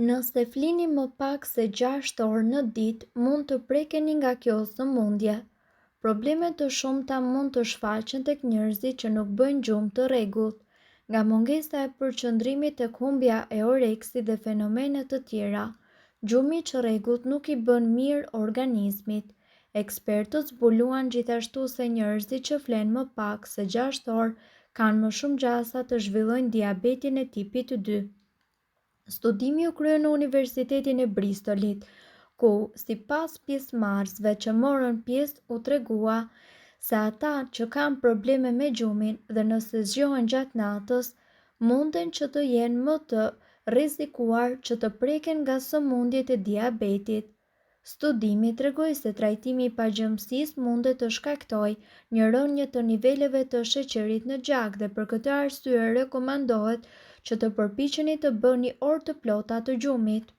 Nëse flini më pak se 6 orë në ditë, mund të prekeni nga kjo sëmundje. Probleme të shumta mund të shfaqen tek njerëzit që nuk bëjnë gjumë të rregullt, nga mungesa e përqendrimit tek humbja e oreksit dhe fenomene të tjera. Gjumi i çrregullt nuk i bën mirë organizmit. Ekspertët zbuluan gjithashtu se njerëzit që flenë më pak se 6 orë kanë më shumë gjasa të zhvillojnë diabetin e tipit 2. Studimi u krye në Universitetin e Bristolit, ku, sipas pjesëmarrësve që morën pjesë u tregua se ata që kanë probleme me gjumin dhe nëse zgjohen gjatë natës, munden që të jenë më të rrezikuar që të preken nga sëmundjet e diabetit. Studimi tregoi se trajtimi i pagjumësisë mundet të shkaktojë një rënie të niveleve të sheqerit në gjak dhe për këtë arsye rekomandohet që të përpiqeni të bëni orë të plota të gjumit.